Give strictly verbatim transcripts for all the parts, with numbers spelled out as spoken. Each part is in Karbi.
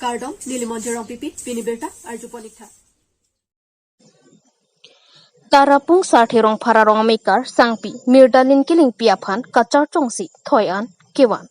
Kardom, neli Monjir Rongpipi, pini birta arjupon ik tha. Tarapung Sarthe Rongphar arong amekar sangpi Mirtalin Killingpi aphan kacharchongsi thoi-an kevan.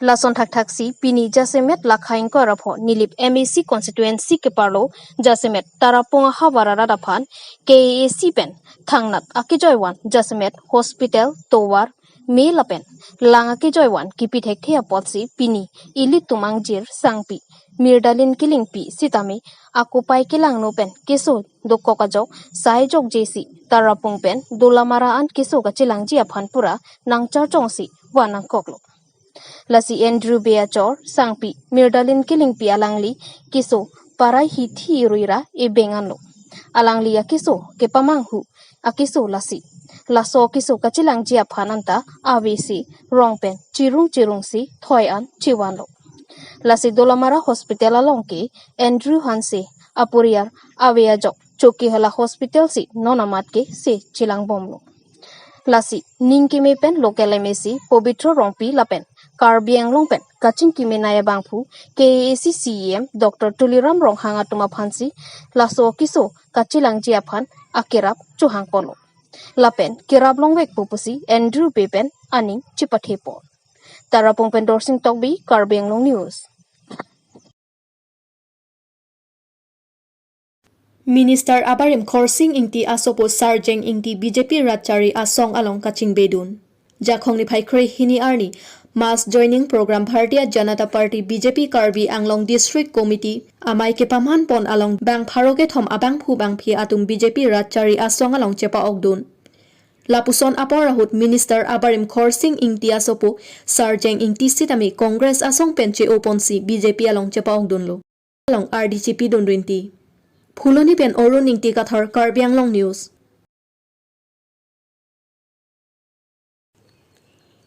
Lason thakthaksi pini jasemet lakha ingkoi ra pho Nilip M A C constituency keparlo jasemet Tarapung ahavar arat aphan K A A C pen thangnat akejoivan jasemet hospital, tovar, me lapen lang akejoivan kipi thekthe apotsi pini ilitum angjir sangpi Mirtalin Killingpi sitame akopai kelangno pen keso dokok ajok sai jokjesi Tarapung pen Dolamara an keso kachelangji aphan pura nangcharchongsi van nangkoklo. Lasi Andrew Bey achor sangpi Mirtalin Killingpi alangli keso parai hithi irui ra ebeng anlo. Alangli akeso kepamanghu akeso lasi. Laso keso kachelangji aphan anta avesi rong pen chirung chirungsi thoi-an chevanlo. Lasi Dolamara Hospital along ke Andrew Hanse aporiar ave ajok Chokihola Hospital si non amat ke se chelangbomlo. Lasi ning keme pen local M A C Pobitro Rongpi lapen Karbi Anglong pen kachingkimenei abangphu K A A C C E M Doctor Tuliram Ronghang atum aphansi laso keso kachelangji aphan akerap chohangponlo. Lapen kerap longvekpo pusi Andrew Bey pen aning chepathepon. Tarapung pen Dorsing Tokbi, Karbi Anglong News. Minister abarim Khorsing Ingti asopo Sarjeng Ingti B J P rat chari asong along kachingbedun. Jakhong niphai kre hini arni mass joining program Bharatiya Janata Party B J P Karbi Anglong District Committee amei kepamhanpon along bang pharo kethom abangphu bangphi atum B J P rat chari asong along chepa-okdun. Lapuson apor ahut Minister abarim Khorsing Ingti asopo Sarjeng Ingti sitame Congress asong pen che-oponsi B J P along chepa-okdunlo. Along ardi chepidun rinti. Phuloni pen Arun Ingti Kathar, Karbi Anglong News.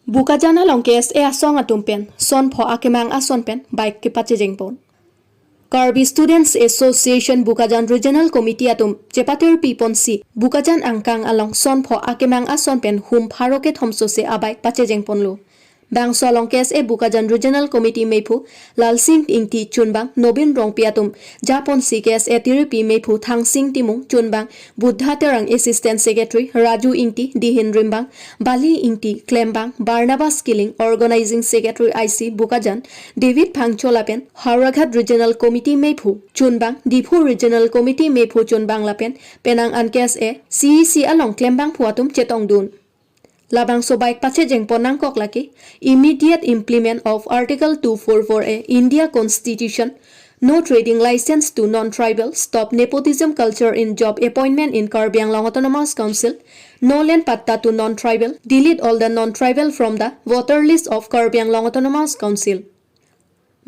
Bokajan along K S A asong atum pen son pho akemang ason pen bike kepachejengpon. Karbi Students Association Bokajan Regional Committee atum chepatirpiponsi Bokajan angkang along son pho akemang ason pen hum pharo kethom sose abike pachejengponlo. Bangso along K S A Bokajan Regional Committee mephu Lalsing Ingti chunbang Nobin Rongpi atum japonsi K S A tiripi mephu Thangsing Timung chunbang Buddha Terang Assistant Secretary, Raju Ingti, Dihin Rimbang, Bali Ingti, Klembang, Barnabas Killing, Organizing Secretary I C Bokajan, David Phangcho lapen Howraghat Regional Committee mephu chunbang, Diphu Regional Committee mephu chunbang lapen penang an K S A C E C along klembangphu atum chetongdun. Labangso bike pachejengpon nangkok lake, immediate implement of Article two four four A India Constitution, no trading license to non-tribal, stop nepotism culture in job appointment in Karbi Anglong Autonomous Council, no land patta to non-tribal, delete all the non-tribal from the voter list of Karbi Anglong Autonomous Council.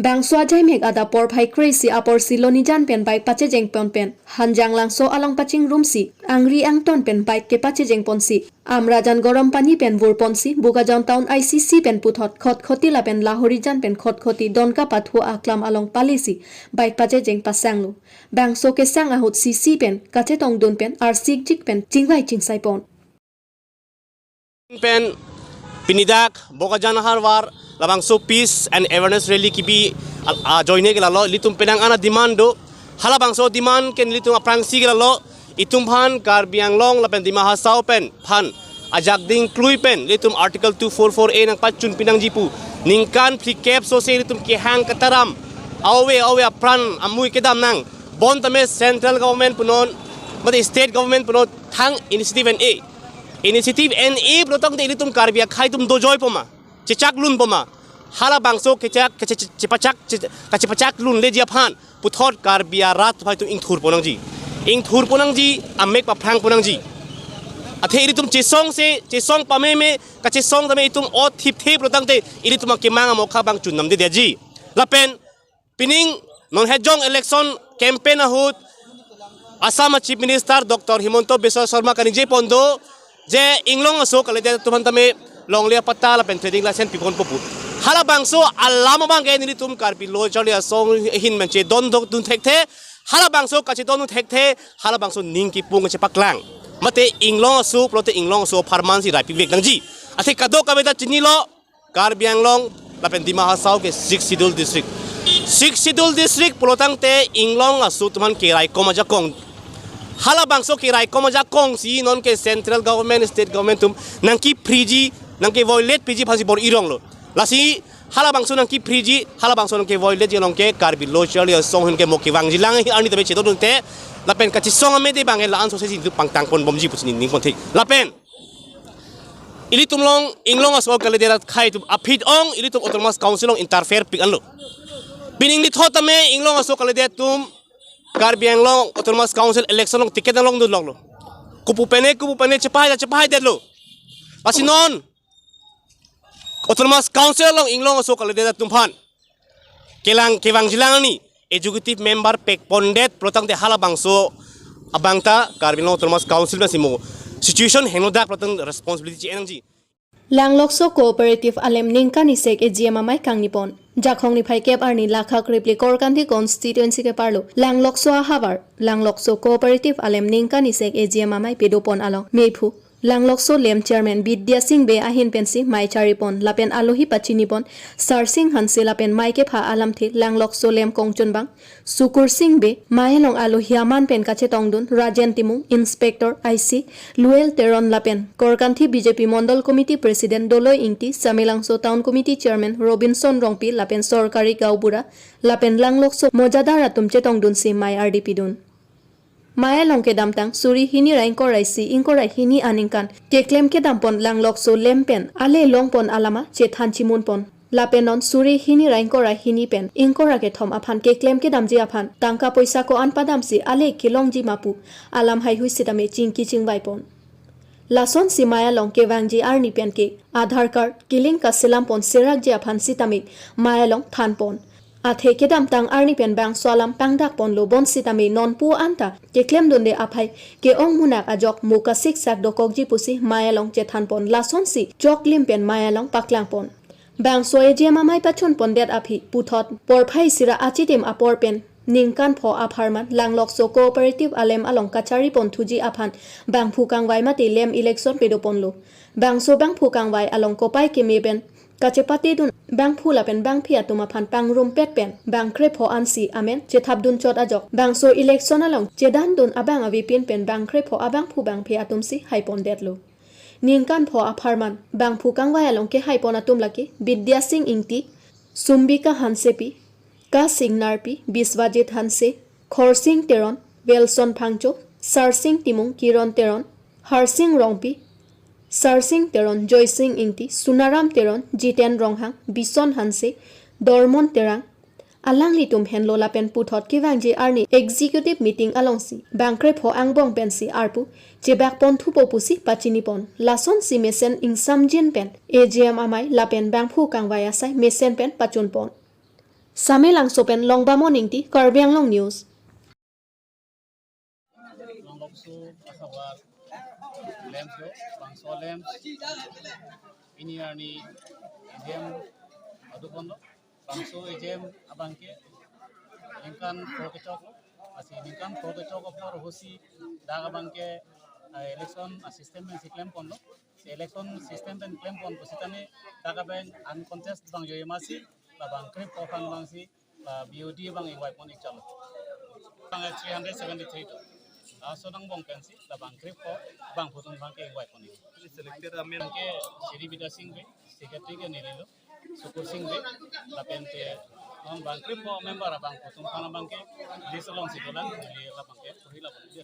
Bangso ajaimek adap porphai kre-isi apor Silonijan pen bike pachejengpon pen Hanjanglangso along pachingrumsi angri angton pen bike kepachejengponsi Amrajan Gorompani pen vurponsi Bokajan Town I C C pen puthot Khatkhati lapen Lahorijan pen Khatkhati Donka pathu aklam along palisi bike pachejeng pasanglo. Bangso kesang ahut C C pen kachetongdun pen arsikjik pen chingvai chingsaipon. Pen pinidak Bokajan ahavar labangso peace and awareness rally kibi a, ajoine ke lalo, ilitum penang an ademand do. Halabangso demand ke nelitum aphrangsi ke lalo, itum aphan Karbi Anglong lapen Dima Hasao pen aphan ajak ding klui pen ilitum Article two four four A nangpachunpi nangji pu. Ningkan phlikep sose ilitum kehang kataram, awe awe apran amui kedam nang. Bonta me central government punon, mate state government punon thang initiative en-e. Initiative en-e pulotangte ilitum Karbi akhei atum dojoipo ma, chechaklunpo ma. Halabangso kechak, keche-, chepachak, che-, kachepachaklunleji aphan puthot Karbi arat aphai atum ingthurpon nangji. Ingthurpon nangji, amek paphrangpon nangji. Athe ilitum chesongse, chesong pameme, kachesong tame itum ot thipthe pulotangte ilitum akemang amokha abang chunnamdedetji. Lapen pining non hejong election campaign ahut Assam a Chief Minister Doctor Himanta Biswa Sarma kaningje pon do je inglong aso kalidet atum aphan tame longle apatta lapen trading license piponpo pu. Halabangso alam abang ke nelitum Karbi lo charli asong ahin pen chedondun thekthe. Halabangso kachedondun thekthe, halabangso ning kipung kachepaklang. Mate inglong aso pulote inglong aso apharman si raipivek nangji. Athe kadokave ta chinilo, Karbi Anglong lapen Dima Hasao ke Sixth Schedule district. Sixth Schedule district pulotangte inglong aso atum aphan keraikom ajakong. Halabangso keraikom ajakong si nonke central government, state government atum nangkephriji, nangkeviolate piji aphansi bor-ironglo. Lasi halabangso nangkephriji, halabangso nangkeviolateji along ke Karbi Lo Charli Asong ahin ke mo kevangjilang arni tame chetongdunte, lapen kachesong amede abang ke la-an sose si nelitum pangtangponbomji pusi ningponthe. Lapen ilitum along inglong aso kalidet akhei atum aphi ong, ilitum Autonomous Council along interfere pik anlo. Pining nithot tame inglong aso kalidet atum Karbi Anglong Autonomous Council election along ticket nanglongdunlonglo. Kopu pen he, kopu pen he chepahai chepahaidetlo. Lasi non Autonomous Council along inglong aso kalidet atum aphan kelang kevangjilang arni executive member pekpondet pulotangte halabangso abang ta Karbi Anglong Autonomous Council pensi mo situation henodak pulotang responsibility che-en nangji. Langlokso Cooperative alem ningkan isek A G M amei kangnipon. Jakhong niphai kep arni Lakha krip phli Korkanthi constituency keparlo Langlokso ahavar, Langlokso Cooperative alem ningkan isek A G M amei pedopon along mephu Langlokso lem chairman Bidya Sing Bey ahin pensi mei charipon lapen alohi pachinipon Sarsing Hanse lapen mei kepha alamthe Langlokso lem kongchunbang Sukur Sing Bey, mei along alohi aman pen kachetongdun Rajen Timung, Inspector I C Luel Teron lapen Korkanthi B J P Mondol Committee President Doloi Ingti, Samelangso Town Committee Chairman Robinson Rongpi lapen sorkari gaonbura lapen Langlokso mojadar atum chetongdunsi mei ardi pidun. Mei along kedamtang suri hini ra ingkoi ra isi ingkoi ra hini aningkan keklem kedampon Langlokso lem pen ale longpon alama chethan chimunpon. Lapen non suri hini ra ingkoi ra hini pen ingkoi ra kethom aphan keklem kedamji aphan tangka poisa ko-an padamsi ale kelongji ma pu alam haihui sitame chingki chingvaipon. Lasonsi mei along kevangji arni pen ke Aadhaar card kelink kaselampon serakji aphan sitame mei along thanpon. Athe kedamtang arni pen bangso alam pangdakponlo bonsitame nonpu anta keklemdunde aphai ke-ong munak ajok mo kasiksak dokokji pusi mei along chethanpon. Lasonsi choklim pen mei along paklangpon. Bangso A G M amei pachunpondet aphi puthot porphai isi ra achitim apor pen ningkan pho apharman Langlokso Cooperative alem along kacharipon thuji aphan bangphu kangvai mate lem election pedoponlo. Bangso bangphu kangvai along kopai keme pen kachepatedun bangphu lapen bangphi atum aphan pangrumpet pen bangkrepho ansi amen chethapdunchot ajok bangso election along chedandun abang avepin pen bangkrepho abangphu bangphi atumsi haipondetlo. Ningkan pho apharman bangphu kangvai along kehaipon atum lake Bidya Sing Ingti, Sumbika Hansepi, Kasing Narpi, Biswajit Hanse, Khorsing Teron, Wilson Phangcho, Sarsing Timung, Kiron Teron, Harsing Rongpi, Sarsing Teron, Joysing Ingti, Sunaram Teron, Jiten Ronghang, Bison Hanse, Dormon Terang, alanglitum henlo lapen puthot kevangji arni executive meeting alongsi bangkrepho angbong pensi arpu chebakponthupo pusi pachinipon. Lasonsi mesen ingsamjin pen A G M amei lapen bangphu kangvai asai mesen pen pachunpon. Samelangso pen Longbamon Ingti, Karbi Anglong News. Langlokso ahavar lems lo, bangso lems pini arni A G M aduponlo, bangso A G M abangke ningkan pho kechoklo, lasi ningkan pho kechok apor hosi dak abangke, ah, election a-system pensi klemponlo, si election system pen klempon pusitame dak abang uncontest bang joyemasi, labang krepho aphan abangsi la B O D abang ingvaipon ikchalo. Bang three hundred seventy-three to. Laso angbong pensi labang krepho bangphu atum abangke ingvaipon ik. Selected amen. Ke Sri Bidya Sing Bey, secretary ke nelilo. Sukur Sing Bey, lapen te non bangkrepho member abangphu atum aphan abangke list alongsi dolang, neli labangke puri labang dia.